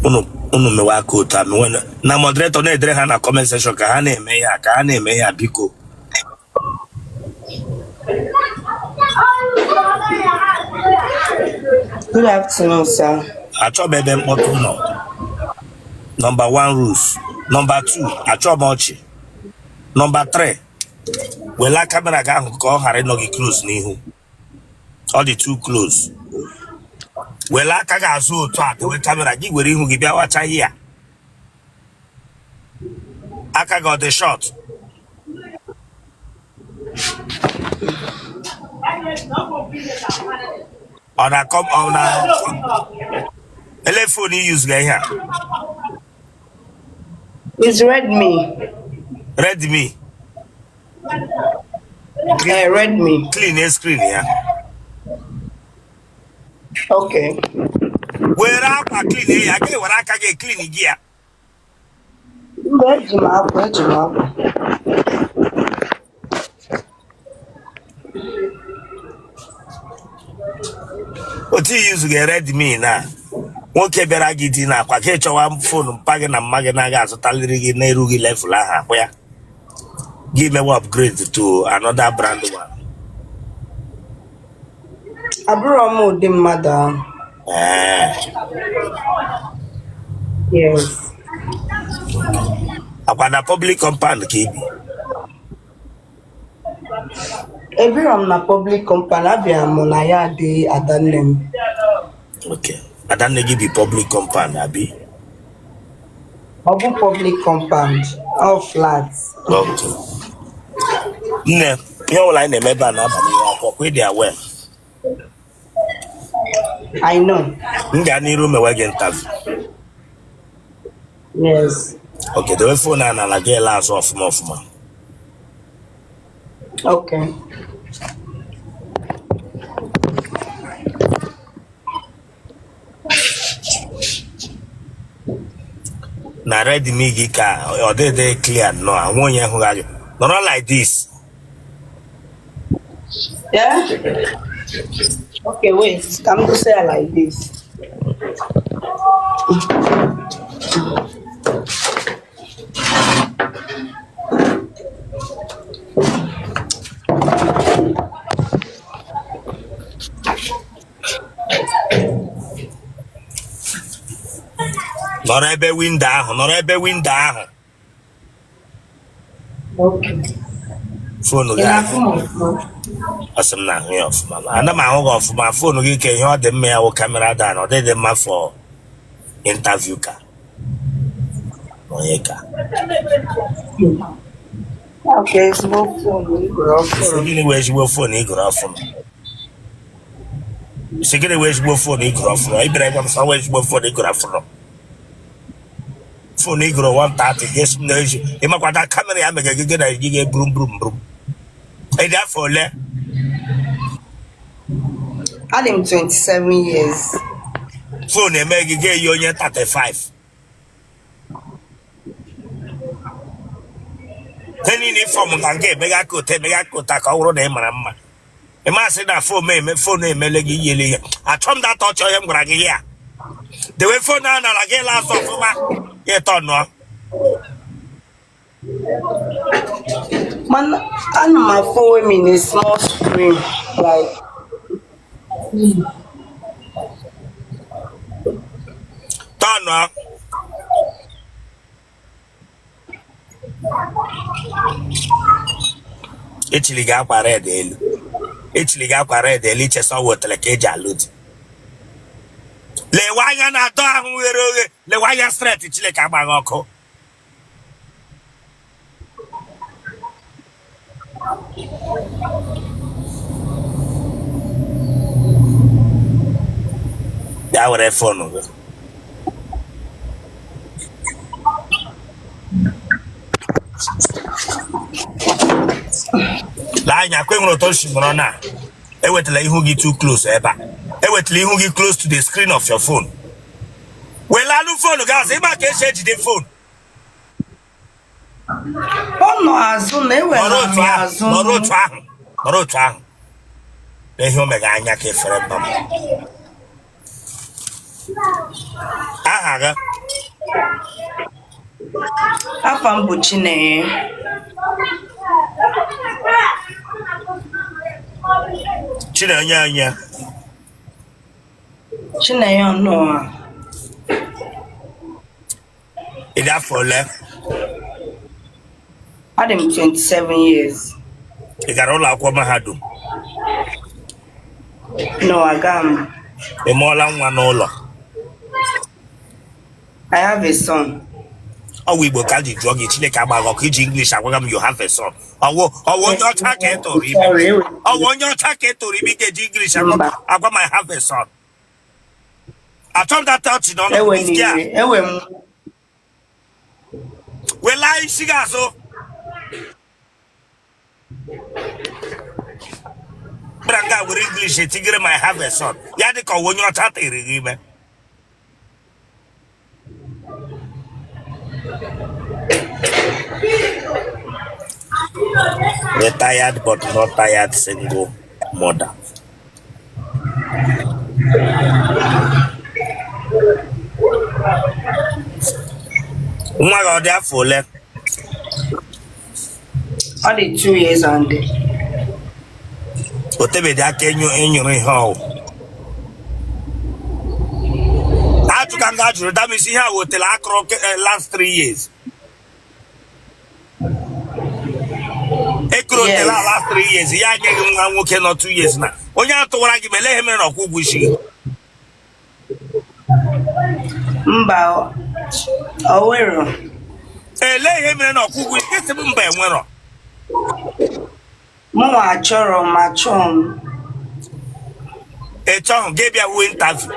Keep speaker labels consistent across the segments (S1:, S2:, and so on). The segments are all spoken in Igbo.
S1: Unu mewe aka otu a mewe na moderator na-edere ha na comment section ka ha na-eme ya, ka ha na-eme ya, biko.
S2: Good afternoon, sir.
S1: Achọ m ebe mkpọtụ nọ. Number 1 rules. Number 2, achọ m ọchị. Number 3, wela camera gị ahụ ka ọ ghara ịnọ gị close n'ihu. Ọ dị too close. Wela aka gị azụ otu a dewe camera gị, were ihu gị bịa wacha ya. Aka gị ọ dị short? Ọ na-akọ ọ na ele phone i use ga ihe a?
S2: It's Redmi.
S1: Redmi.
S2: Eh, Redmi.
S1: Clean screen ya.
S2: Okay.
S1: Were akwa clean ya, gị were aka gị clean gị ya.
S2: Mba, eji m akwa, eji m akwa.
S1: Otu i use ga Redmi na nwoke bịara gị di na akwa ka ị chọwa phone mpa gị na mma gị na-aga azụtaliri gị na-erughị level ahụ akwa ya gị mewe upgrade to another brand one.
S2: Abụrọ m ụdị mmadụ ahụ.
S1: Ee.
S2: Yes.
S1: Akwa na public compound ka i bi?
S2: Ebirọ m na public compound, abịa m na ya dị adanne m.
S1: Okay. Adanne gị bi public compound, abi?
S2: Ọ bụ public compound, all flat.
S1: Okay. Nne, ihe ọbụla anyị na-eme ebe a na-aba n'ihu akwụkwọ, ị dị aware?
S2: I know.
S1: M gaa n'iru mewe gị interview?
S2: Yes.
S1: Okay, dewe phone a n'ala gị ele azụ ọfụma ọfụma.
S2: Okay.
S1: Na Redmi gị ka ọ dịdị clear nnọọ, ahụ onye hụrụ gị nọrọ like this.
S2: Yeah? Okay, wait. Ka m gosi ya like this.
S1: Nọrọ ebe window ahụ, nọrọ ebe window ahụ. Phone gị asị m na-ahụ ya ọfụma, ana m ahụ gị ọfụma. Phone gị ka ihe ọ dị mma ya wụ camera down, ọ dịghị mma for interview ka onye ka.
S2: Okay, ezigbo phone m goro ọfụrụ.
S1: Gịnị wụ ezigbo phone ị goro ọfụrụ? Sị gịnị wụ ezigbo phone ị goro ọfụrụ? Ị bịara ịgwa m sọ wụ ezigbo phone ị goro ọfụrụ. Phone ị goro 130 ga-esi m na-eji ịmakwata camera ya mega gị na gị ga-eburu mburu mburu. Ị dị afọ ole?
S2: Adị m 27 years.
S1: Phone eme gị ga-eyi onye 35. Ihe niile form ka nke emega aka ụtọ emega aka ụtọ ka ọ bụrụ na ị mara mma. Ị masị na phone eme phone emele gị yele ihe. Achọ m data ọchọ ihe m gwara gị ya. Dewe phone ahụ n'ala gị la azụ ọfụma ya ịtọ nụọ.
S2: Mana ana m afụ onwe m in a small screen like
S1: Tọnụọ. Echili gị akwa red elu. Echili gị akwa red elu ichesa ọ wetara ka eji alụ di. Lewe anya na door ahụ ghere oghe, lewe anya straight Chineke agbaghị ọkụ. Bịa were phone gị. Lee anya kwe nwere otu o si nọrọ na ewetala ihu gị too close ebe a. Ewetala ihu gị close to the screen of your phone. Welalụ phone gị azụ ịma ka esi ejide phone.
S2: Ọ nọ azụ na ewere
S1: Nọrọ
S2: m ya azụ.
S1: Nọrọ otu ahụ, nọrọ otu ahụ. Na ihe o mega anya ka efere mba m. Aha gị?
S2: Afa m bụ Chinenye.
S1: Chinenye anya.
S2: Chinenye Ọnụọha.
S1: Ị dị afọ ole?
S2: Adị m 27 years.
S1: Ị gara ụlọ akwụkwọ mahadum?
S2: No, aga m.
S1: Ị mụọla nwa n'ụlọ?
S2: I have a son.
S1: Ọ wụ Igbo ka m ji jụọ gị. Chineke agbaghị ọkụ iji English agwaga m you have a son. Ọ wụ onye ọcha ka ị tụrụ ime?
S2: Sorry, ewe.
S1: Ọ wụ onye ọcha ka ị tụrụ ime ị ga-eji English agwa
S2: Mba.
S1: agwa m I have a son? Achọ m data ọchị n'ọnụ
S2: Ewe
S1: gị a.
S2: n'iwe. Ewe m.
S1: Welaa isi gị azụ. Bịara nga were English etigere m I have a son, ya dị ka ọ wụ onye ọcha tịrị gị ime. Retired but not tired single mother. Nwa gị ọ dị afọ ole?
S2: Ọ dị 2 years and
S1: O tebedị aka ịnyụrụ ihe ọwụ ajụka nga jụrụ damisi ihe a wetara akụrụ last 3 years ekuru otela.
S2: Yes.
S1: Last 3 years ya nye gị nwa nwoke nọ 2 years na onye a tụwara gị ma ele ihe mere na ọkwụ ụgwọ isi gị?
S2: Mba, o nwero.
S1: Ele ihe mere na ọkwụ ụgwọ isi gị? Sị m mba, enwerọ.
S2: Mụnwa achọrọ m, achọ m.
S1: Eche ahụ gị bịa wuo interview,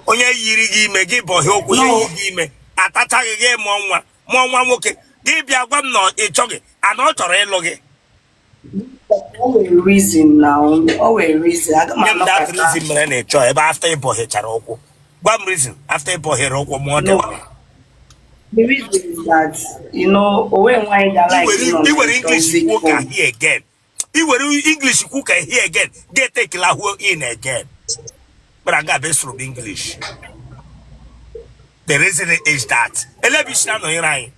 S1: onye yiri gị ime gị bọhie okwu ya.
S2: No.
S1: Yi gị ime atachaghị gị, mụọ nwa, mụọ nwa nwoke, gị bịa gwa m na ị chọghị ana ọ chọrọ ịlụ gị.
S2: O nwere reason na o nwere reason. Aga m
S1: Nye m that
S2: anọkọta.
S1: reason mere na ị chọọ ebe after ị bọhichara ụkwụ. Gwa m reason after ị bọhiere ụkwụ mụọ dị.
S2: No. The reason is that, o nwere nwaanyị ga like ịnọ
S1: I
S2: na
S1: were English
S2: toxic
S1: kwuo ka
S2: home.
S1: here again, i were English kwu ka here again, get tekila huo in again. But nga be sụrụ m English. The reason is that elebisi na nọnyere anyị.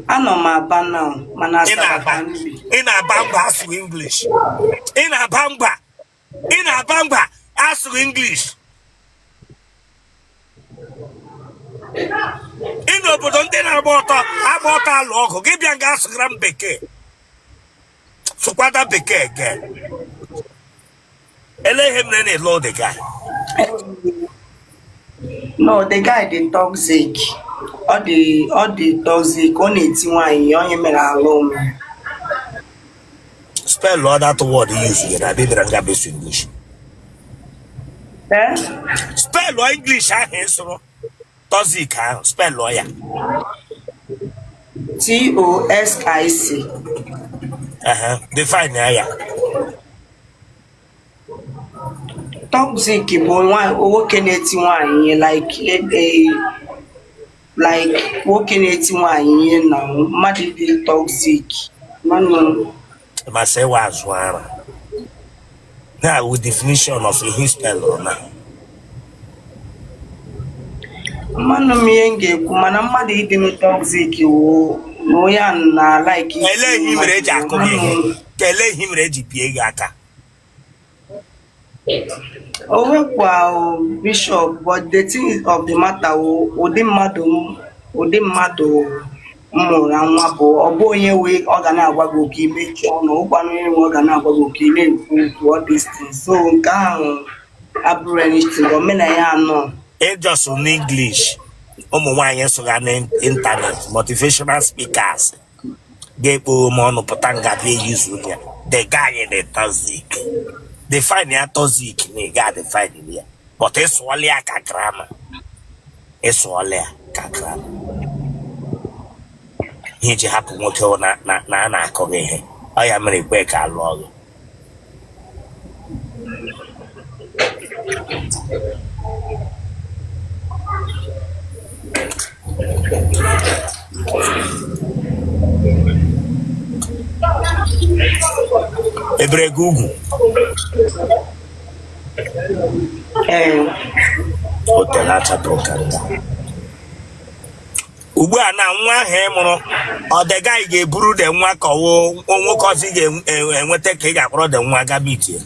S2: Anọ m Aba now, mana
S1: Ị
S2: Asaba
S1: na-aba
S2: ka m bi.
S1: Ị na-aba mba asụrụ English. Ị na-aba mba, ị na-aba mba asụrụ English. Ị n'obodo ndị na-agba ọtọ, agba ọtọ alụ ọgụ, gị bịa nga asụgara m bekee. Sụkwada bekee again. Ele ihe mere na ịlụ the guy?
S2: No, the guy dị toxic. Ọ dị toxic. Ọ na-eti nwaanyị, onye mere alụ m.
S1: Spell all that word you use na bịbịara nga besu English.
S2: Eh?
S1: Spell English ahụ ị sụrụ, toxic ahụ, spell ya.
S2: Toxic.
S1: Ehe, define ya.
S2: Toxic bụ nwoke na-eti nwaanyị ihe, like like nwoke na-eti nwaanyị ihe na mmadụ dị toxic. Mmanụ.
S1: Masị ịwa azụ ara na with definition of ihe spell na.
S2: Mmanụ m ihe m ga-ekwu, mana mmadụ ịdị m toxic wụ na onye a na like iti
S1: Elee ihe mere eji akụ gị ihe?
S2: mmanụ.
S1: Ka elee ihe mere eji bie gị aka?
S2: O nwekwa o, Bishop, but the thing of the matter wụ ụdị mmadụ m mụrụ nwa bụ ọ bụ onye wee ọ ga na-agwa gị oke imechi ọnụ, ụkwanụ onye nwe ọ ga na-agwa gị oke ị na-ekwu okwu, all these things. So nke ahụ abụrụ anything, omenala anọ.
S1: Ịjọsụ n'English, ụmụ nwaanyị sụga n'ịntanetị, motivational speakers ga-ekpo m ọnụ pụta nga bịa yuzu ya. The guy dị toxic, define ya. Toxic na ị ga define ya, but ịsụọla ya ka grammar, ịsụọla ya ka grammar. Ihe iji hapụ nwoke wụ na a na-akọ gị ihe ọ ya mere ikwe ka alụọ gị. Ebere gị ugwu?
S2: Ee.
S1: Hotel achapụrụ ka nga. Ugbu a na nwa ahụ ị mụrụ, ọ dị gị ị ga-eburu the nwa ka ọwụ nwoke ọzọ ị ga-enweta ka ị ga-akpọrọ the nwa ga meet ya?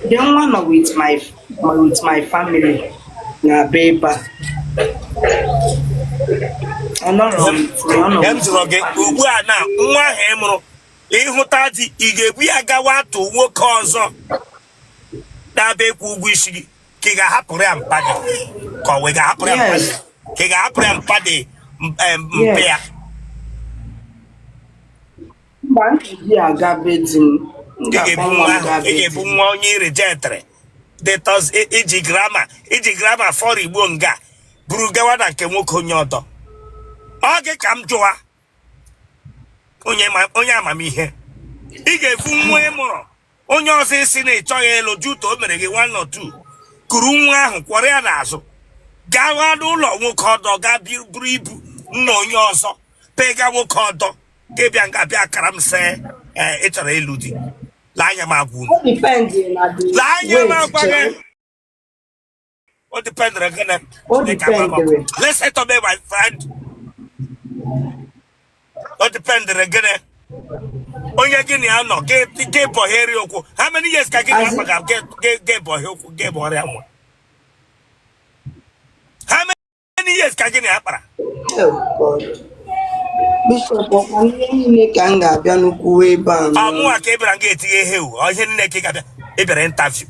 S2: The nwa nọ with my family na be ebe a. Ọ nọrọ with me, ọ nọ
S1: Ihe m
S2: with
S1: jụrụ
S2: my
S1: gị
S2: family.
S1: ugbu a na nwa ahụ ị mụrụ, ịhụta di, ị ga-ebu ya gawa tụ nwoke ọzọ na-abịa ịkwụ ụgwọ isi gị, ka ị ga-ahapụrụ ya mpa gị, ka ọ wee ga-ahapụrụ ya mpa gị,
S2: Yes,
S1: ka ị ga-ahapụrụ ya mpa dị mpe
S2: yes.
S1: ya?
S2: Mba, m ga-eji ya aga be di m. M
S1: Ị ga-ebu
S2: ga-akpọ
S1: nwa
S2: nwa m
S1: ahụ
S2: gaa
S1: ị
S2: be di
S1: ga-ebu
S2: m.
S1: nwa onye rejectịrị dịtọz iji grammar fọrọ igbo nga buru gawa na nke nwoke onye ọdọ. Ọ gị ka m jụwa, onye onye amamihe, ị ga-ebu nwa ị mụrụ onye ọzọ isi na ị chọghị ịlụ juto o mere gị one or two, kuru nwa ahụ kwọrọ ya n'azụ gawa n'ụlọ nwoke ọdọ, gaa buru ibu nna onye ọzọ pega nwoke ọdọ, ga-ebịa nga bịa kara m sị ee, ị chọrọ ịlụ di. Lee anya m agwa unu.
S2: O depend na the
S1: Lee anya m
S2: wait
S1: agwa gị.
S2: chere.
S1: O dependere gịnị?
S2: O
S1: Chineke agwa gị ọkụ.
S2: dependere.
S1: Listen to me, my friend. O dependere gịnị? Onye gị na ya nọ gị bọgheri okwu, how many years ka gị na ya
S2: As in,
S1: kpaga gị bọghị okwu gị bọrịa nwa? How many years ka gị na ya kpara?
S2: Oh God. Bishop, ọkwa ihe niile ka m ga-abịa n'ukwu ebe a
S1: Ọ
S2: nọ.
S1: mụnwa ka ị bịara nga etinye ihe ewu ọ ihe nne ka ị ga-abịa. Ị bịara interview,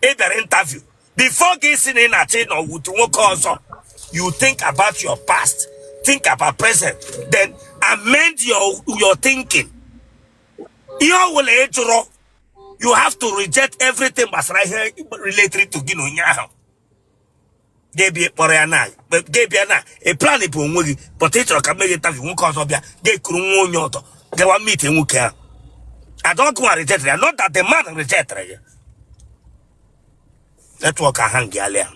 S1: ị bịara interview. Before gị si na ị na-achọ ịnọ with nwoke ọzọ, you think about your past, think about present, then amend your thinking. Ihe ọ bụla ị jụrụ, you have to reject everything gbasara ihe related to gị na onye ahụ. Ga-ebie kpọrọ ya na ga-ebịa na ị plan bụ onwe gị, but ị chọrọ ka mmeghe interview, nwoke ọzọ bịa ga-ekuru nwa onye ọzọ gawa meet nwoke ahụ. Adọgụnwa rejected ya, not that the man rejected ya. Network ahụ ngịalịa.